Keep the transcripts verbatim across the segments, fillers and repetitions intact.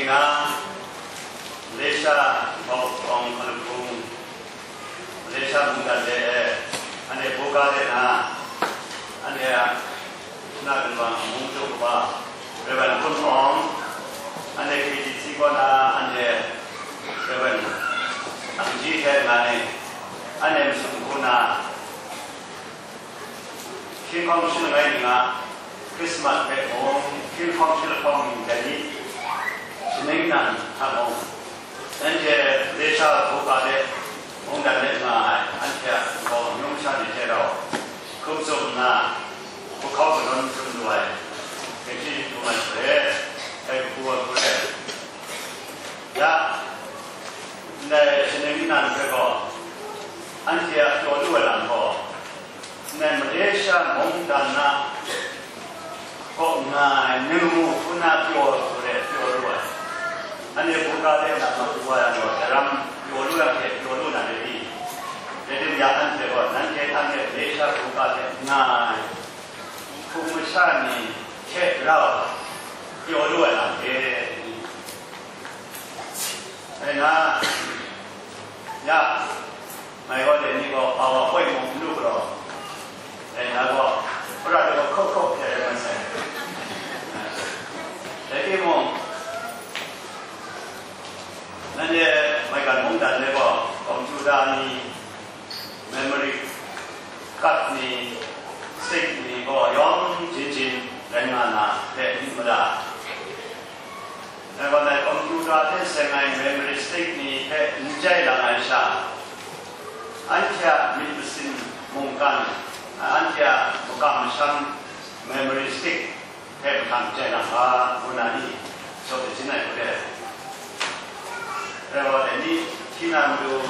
Nga, Malaysia Bawng Hkawng Hkalup Hpung, Malaysia mungdan de e, anhte buga de na, anhte a na ganbang mung tu kaba, Reverend Kun Awng, anhte K T C kaw na, anhte Reverend Ang Ji hte nga ni, anhte masum hku na, Hkying hkawng shi langai ning a Christmas hpe mung, hkying hkawng shi lahkawng ning dai ni, shaning nan hta mung, nanhte Malaysia buga de mungdan de nga ai, anhte a gaw amyu masha ni hte rau hkum tsup nna, hkau kanawn hkrum lu ai, hkyen shi hkrum ai hte, dai kabu ai hku re. Ya, ndai shaning nan hpe gaw, anhte a pyaw lu ai lam gaw, ndai Malaysia mungdan na kaw nga ai ningmu hku na pyaw lu ai, pyaw lu ai. Anhte buga de na ma pyaw ai gaw, daram pyaw lu ai hte pyaw lu na de ni? Rai tim ya, anhte gaw nanhte hta e Malaysia buga de nga ai hpung masha ni hte rau pyaw lu ai lam e. Dai na, ya, ngai gaw dai ni gaw PowerPoint mung n lu galaw, dai na gaw, pra de gaw hkawk hkawk hte rai nga sai. Dai timung, nanhte maigan mungdan de gaw, computer ni, memory card ni, stick ni gaw yawng jin jin rai nga na hte n mada. Dai gaw, dai computer hte seng ai memory stick ni hpe n jai lang ai sha, anhte a myit masin mungkan, anhte a makam masham memory stick hpe mahtang jai lang ga, ngu na ni? Shawng hpyin ai hku de. Rai wa, dai ni hti na matu,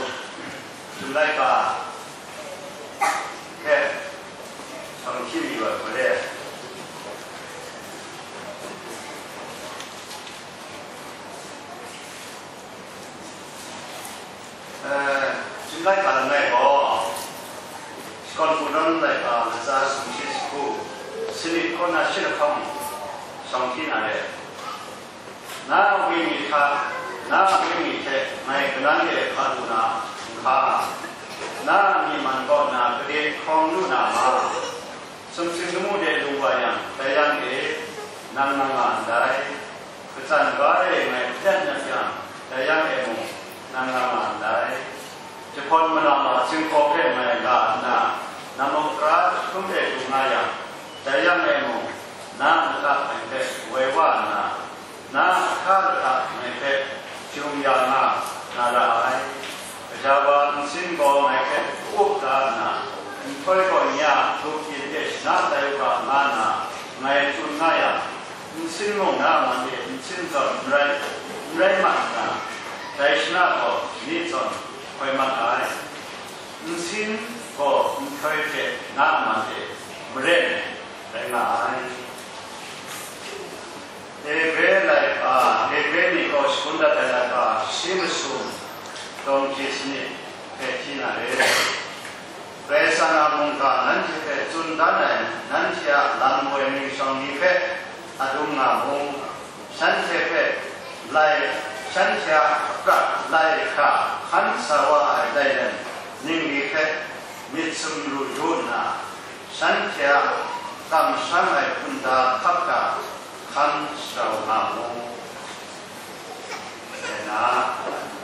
Jun laika hpe shawng hpyi yu ai hku de. Eh, Jun laika langai gaw, shakawn hku nawn laika latsa sumshi sahku, sanit kaw na shi lahkawng shawng hpyi na re. Na wenyi hta, na wenyi hte ngai kanang de hka lu na nhka, na myi man kaw na gade hkawng lu na ma, sumsing lamu de lung wa yang, dai yang e nang nga nga ndai. Katsan ga e ngai hpyen nat yang, dai yang e mung nang nga nga ndai. Jahpawn manam a cinghkaw hpe ngai la nna, na muk tara jahtum e du nga yang, dai yang e mung, na nta ngai hpe woi wa nna, na hka lata ngai hpe jum ya nga na ra ai. Gaja wa nsin gaw ngai hpe up da nna, nhtoi gaw nye a grup yin de shana tai u ga nga nna, ngai tsun nga yang, nsin mung na man e nsin zawn n rai, n rai mat nna, dai shana gaw ni zawn hkoi mat ai. Nsin gaw nhtoi hte na man e maren rai nga ai. Ebre laika, Ebre ni gaw shangun dat ai laika shi masum, dawng hkye sanit hpe hti na re. Karai Kasang a mungga nanhte hpe tsun dan ai, nanhte a lam woi ning shawng ni hpe adum nga mu. Shanhte hpe lai, shanhte a prat lai hkra hkan sa wa ai lailem ningli hpe myit sumru yu nna, shanhte a kamsham ai hkunda hkap hta hkan shara nga mu. Dai na,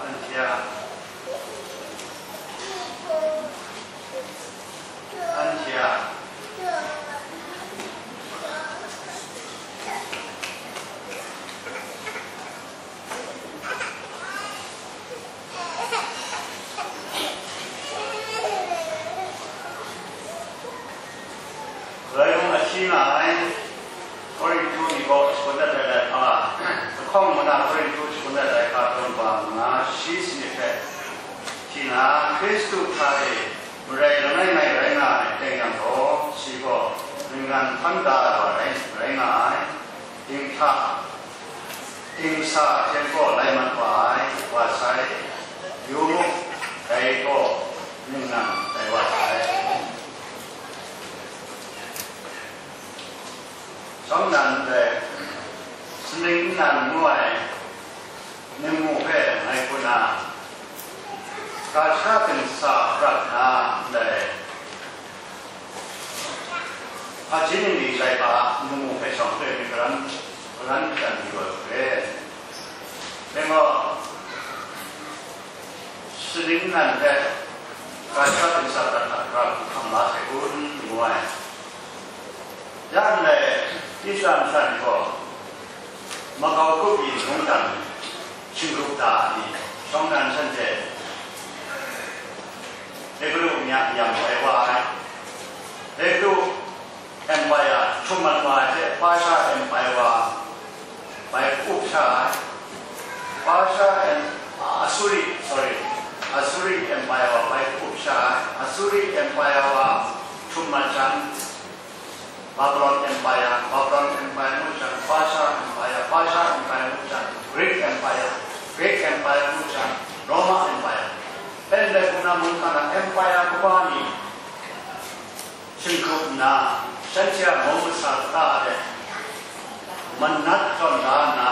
anhte a, anhte a, Rai mung, a hti nga ai Korinhtu ni gaw shangun dat ai laika, lahkawng mana Korinhtu shangun dat ai laika tawn wa manga shi sanit hpe hti na, Hkristu hta e marai langai ngai rai nga ai teng yang gaw, shi gaw mungkan hpan da ai wa rai, rai nga ai. Dinghta, dingsa hten gaw lai mat wa ai, wa sai, yu mu, dai gaw ningnan tai wa sai. Shawng nnan ndai, saning nnan ngu ai, Ningmu hpe ngai hku na, ga sha kasa prat nna ndai hpaji ningli laika a ningmu hpe shawng hpe myit karan, karan majan mayu ai hku re. Dai gaw, saning nan hpe ga sha kasa prat hta gara hku hkam la sai kun, ngu ai. Ya ndai Islam masha ni gaw, makau kup yin mungdan shingkuk da ai ni, shawng nnan shanhte Hebru mya yam bai wa ai, Hebru Empire hkrum mat wa ai hte, Persia Empire wa bai up sha ai, Persia and Asuri, sorry, Asuri Empire wa bai up sha ai, Asuri Empire wa hkrum mat jang, Babylon Empire, Babylon Empire ngu jang, Persia Empire, Persia Empire ngu jang, Greek Empire, Greek Empire ngu jang, Roma Empire. Pen dai hku na mungkan a empire kaba ni shingkuk nna, shanhte a mung masa kata de manat tawn da nna,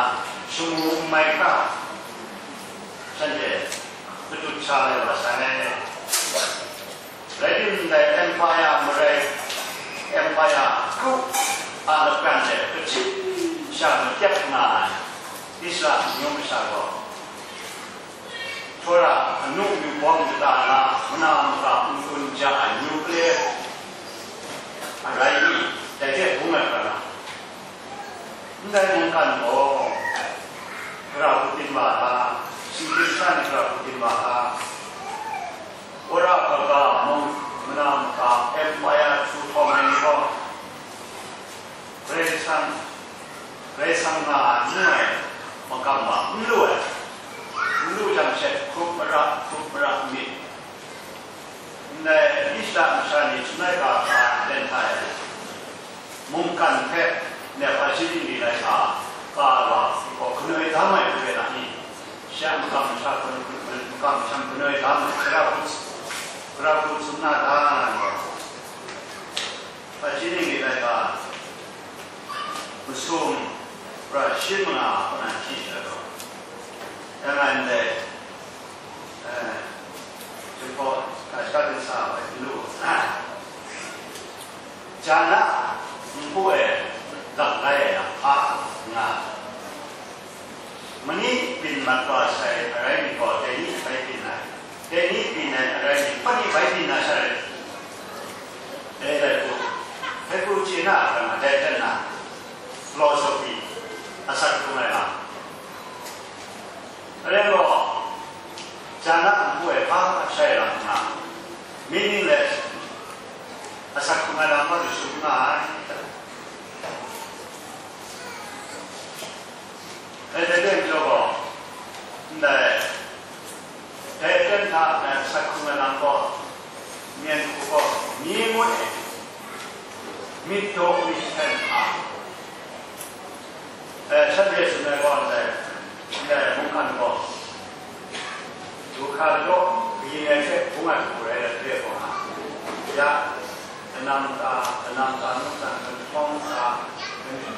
shamu n mai hkra, shanhte matut sha lai wa sai. Rai timung, dai empire marai, empire kru a lapran de kachyin sha makyap nga ai Israel amyu masha gaw, Torah anu yu bawm kata na, mana maka n-gun ja ai nuclear arai mi, dai hte bung ai hkra na, ndai mungkan gaw gara hku tim wa ta? Shinggyim sha ni gara hku tim wa ta? Wora hkra ga mung, mana maka empire htu hkawm ai ni gaw, Karai Kasang, Karai Kasang nga ai ngu ai makam wa n lu ai, n lu jang she hkrup mara, hkrup mara n myit. Ndai Israel masha ni sumnai ga hkra ten hta e, mungkan hpe nep ai shi ningli laika ka ai wa gaw kanoi dam ai hku rai na ni? Shi a makam masha, makam masham kanoi dam ai, gara hku, gara hku tsun na ta nga gaw, hpaji ningli laika masum, pra shi manga kaw na hti ai gaw, ya nga ndai, eh, Jinghpaw ga sha kasa ai hte lu, Jana npu e lap lai ai lam hpa nga, mani byin mat wa sai arai mi gaw, dai ni bai byin ai, dai ni byin ai arai mi, hpa ni bai byin na sha rai. Dai, dai hku, dai hku chye na a hkra, dai hten na philosophy, asak hkrung ai lam, Arai gaw, Jana npu e hpa shai lam nna, meaningless, asak hkrung ai lam hpa du sum nga ai. Dai hte teng jaw gaw, ndai, dai ten hta ngai asak hkrung ai lam gaw, myen hku gaw, mi ngut e, myit daw myit hten hta, eh, shanhte tsun ai gaw ndai, ndai mungkan gaw, du hkra law, kayin ai hte bung ai hku rai ai hte gaw, ya, kanam ta, kanam ta, num ta, kanhtawng ta,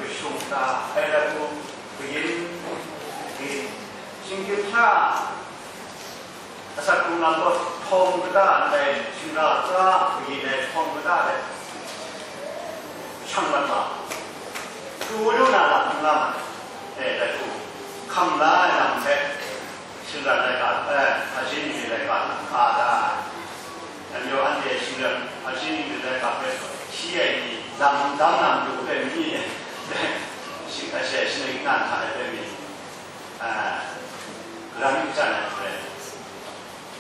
kashung ta, ai rai hku, kayin, kayin, shinggyim sha, asak hkrung lam gaw htawng kata ndai, shingga pra kayin ai htawng kata de, shang mat wa, pru lu na lam n nga ma, e, dai hku, hkam la ai lam hpe, shingran laika, e, hpaji ningli laika lam ka da ai. Nang yawng anhte shingran hpaji ningli laika hpe hti ai ni, lam dang na matu hpe mi, shi-, a she, shaning nan hta ai hpe mi, a, karan n chyan ai hpe.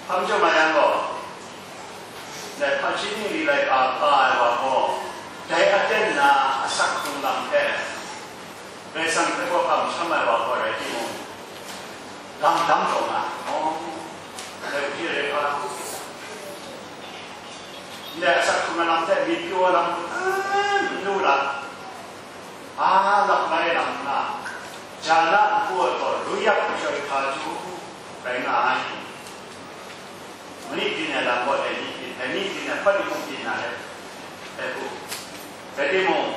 Hpa majaw nga yang gaw, dai hpaji ningli laika ka ai wa gaw, dai aten na asak hkrung lam hpe, Karai Kasang hpe gaw kamsham ai wa gaw rai timung, lam dam taw nga ai, aw, dai hpyi rai hpa, ndai asak hkrung ai lam hte myit pyaw ai lam hku n lu la, a lap lai lam nna, Jana npu ai gaw ruyak chyoi hkaju rai nga ai. Mani byin ai lam gaw dai ni byin, dai ni byin ai hpawt ni mung byin na rai, dai hku. Rai timung,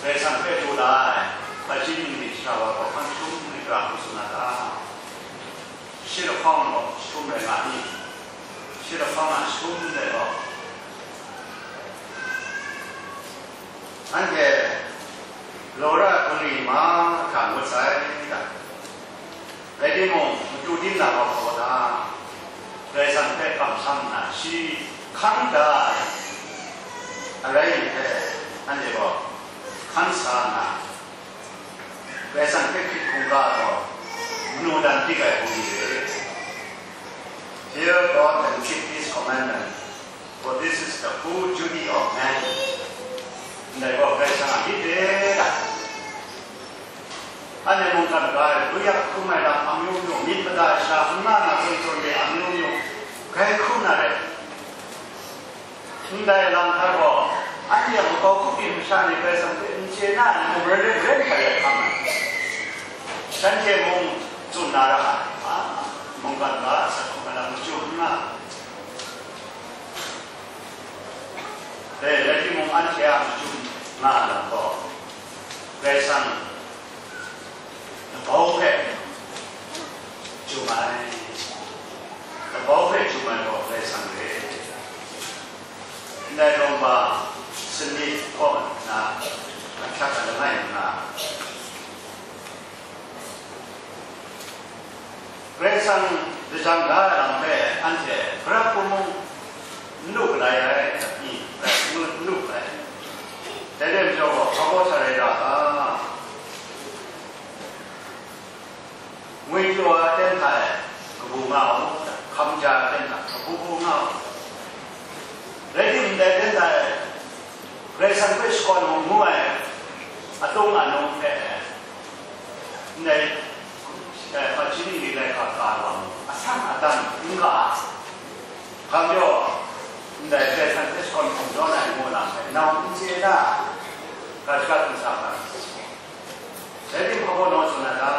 Karai Kasang hpe du la ai, hpaji ningli shara wa hkawhkam htum ni Ra hku tsun na ta? Shi lahkawng gaw shum rai nga ni? Shi lahkawng a shum dai gaw, anhte law ra hkungri mahkra ngut sai ta? Rai timung, matu din na wa hpaw ta? Karai Kasang hpe kamsham nna, shi hkang da ai arai ni hpe anhte gaw hkan sa nna, Karai Kasang hpe hkrit hkungga ai gaw, manu dan dik ai hpung ni re. Fear God and keep his commandment, for this is the whole duty of man. Ndai gaw Karai Kasang a myit re da. Anhte mungkan ga ai, ruyak hkrum ai lam amyu myu, myit mada ai sha, n nga na zawn zawn de amyu myu, grai hkrum na rai. Ndai lam hta gaw, anhte a makau hkup yin masha ni Karai Kasang hpe n chye na ai, mung rai rai rai hkrai ai hkam ai. Shanhte mung tsun na ra ai, a, mungkan ga a asak hkrum ai lam machyu n nga. Dai rai timung, anhte a machyu nga ai lam gaw, Karai Kasang Labau hpe jum ai, labau hpe jum ai gaw Karai Kasang re. Ndai rawng ba sanit kaw na ahkyak a langai nna, Karai Kasang lajang da ai lam hpe anhte grap hku mung n lu galai ai, ni, n lu galai. Dai rai majaw gaw, hpa gaw sa rai ra ta? Ngwipyaw ai aten hta e kabu nga u, hkam ja ai aten hta kabu bu nga u. Rai timung, ndai aten hta e Karai Kasang hpe shakawn hkrum ngu ai atung anung hpe, ndai, eh, hpaji ni ni laika ka wa mu, asan adan n ga ai. Hkam jaw, ndai Karai Kasang hpe shakawn hkrum jaw na ai ngu lam hpe, nau n chye na, ga shaka hpung sa hkra. Dai timung, hpa gaw naw tsun na ta?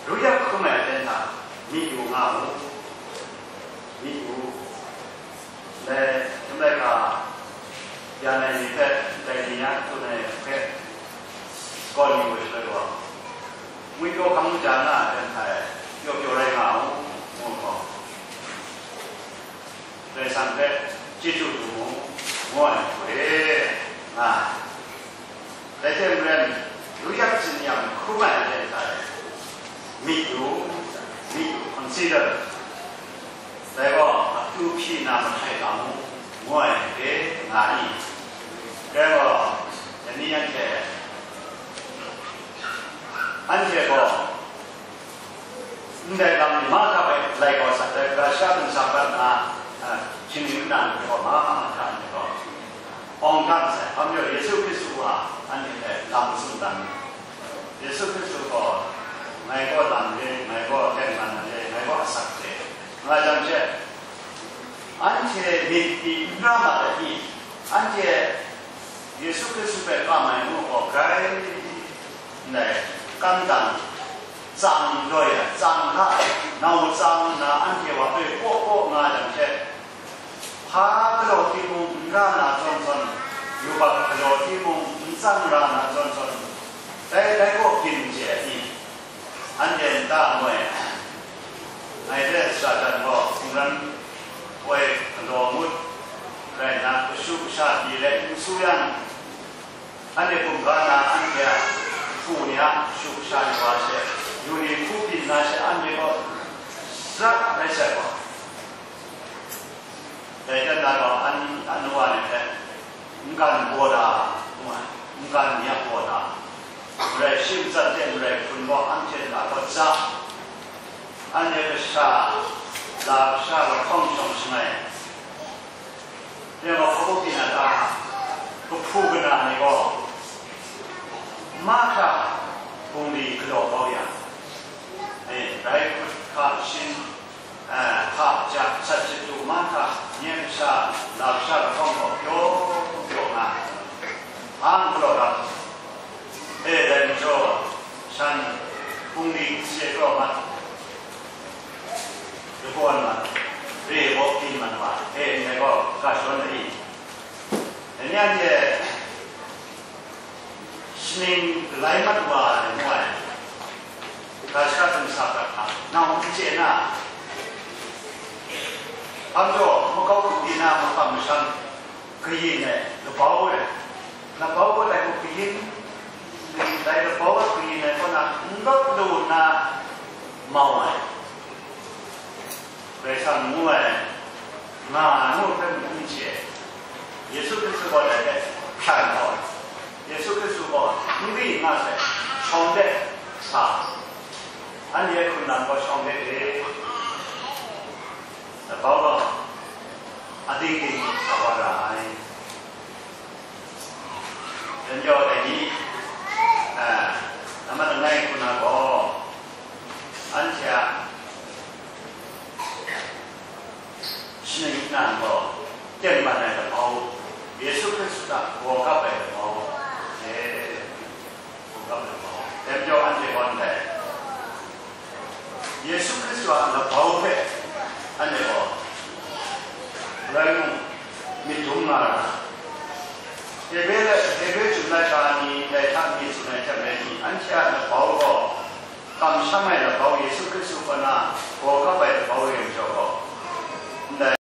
Ruyak hkrum ai aten hta myit yu nga mu, myit yu. Dai, shaloi ga, yan ai ni hpe, dai ni a tsun ai hpe, gawn yu ai shaloi gaw, ngwipyaw hkam ja na ai aten hta e, pyaw pyaw rai nga u, ngu gaw, Karai Kasang hpe chyeju dum mu, ngu ai hku re nga ai. Dai hte maren, ruyak tsinyam hkrum ai aten hta e myit yu, myit yu, consider. Dai gaw, akyu hpyi na mahtai ga mu, ngu ai hpe nga ni? Dai gaw, dai ni anhte, anhte gaw, ndai lam ni mahkra hpe lai kau sat ai, ga sha ntsa prat na, a, shinggyim na ni gaw mahkra ni gaw, awng dan sai, hpa majaw Yesu Hkristu a anhte hpe lam tsun dan ni. Yesu Hkristu gaw, ngai gaw lam re, ngai gaw tengman re, ngai gaw asak re, nga jang she, anhte myit pyi n ra ma ai ni? Anhte Yesu Hkristu hpe kam ai ngu gaw, grai ndai kantang tsang loi ai, tsang hta ai, nau tsang nna anhte wa e kaw kaw nga ai lam hte, hpa galaw timung n ra na zawn zawn, yubak galaw timung n tsang ra na zawn zawn, dai, dai gaw byin chye ai ni? Anhte nta moi, ngai hte Satan gaw hkungran ai galaw ngut rai nna, kashu kasha pyi let n su yang, anhte hkum ga na, anhte a hpu ni a kashu kasha ni wa she, yu ni hku byin na she, anhte gaw sat rai sai gaw, dai dan na gaw, an, an wa ni hte, n-gan baw da, n-gan ni a baw da, marai shi matsat de marai hpun gaw, anhte nta gaw ja, anhte kasha, la kasha lahkawng shawng shangai, dai gaw hpa byin na ta? Kahpu kana ni gaw mahkra bungli galaw kau yang, e, rai hkut hka shin, eh, hka ja sat shatu mahkra, nye kasha, la kasha lahkawng gaw pyaw pyaw nga, hpang galaw ram, e, dai majaw, shan bungli n si ai galaw mat, lagawn mat, re gaw byin mat wa, e, ndai gaw ga shawn ai. Dai ni anhte shaning galai mat wa ai ngu ai, Ga shara htum sa prat hta, nang n chye na, hpa jaw makau hku di na makam masham kayin ai, labau ai, labau ai hku kayin, dai labau ai kayin ai kaw na n lawt lu nna mau ai. Karai Kasang ngu ai, nga ai ngu hpe mung n chye. Yesu Hkristu gaw dai hpe hpyan kau ai. Yesu Hkristu gaw n ri nga sai, shawng de sa, anhte hkrun lam gaw shawng de hte, labau gaw ading ding sa wa ra ai. Jan jau ai ni, a, amat langai hku na gaw, anhte a shaning nan gaw, tengman ai labau, Yesu Hkristu hta gaw kap ai labau, e, gaw kap ai labau, jan jau anhte gaw ndai. Yesu Hkristu a labau hpe anhte gaw, rai mung, myit dum nga ra. Hpe le, hpe le chyum laika ni dai hta mi tsun ai hte rai ni, anhte a labau gaw, kamsham ai labau Yesu Hkristu kaw na gaw kap ai labau re ai majaw gaw, ndai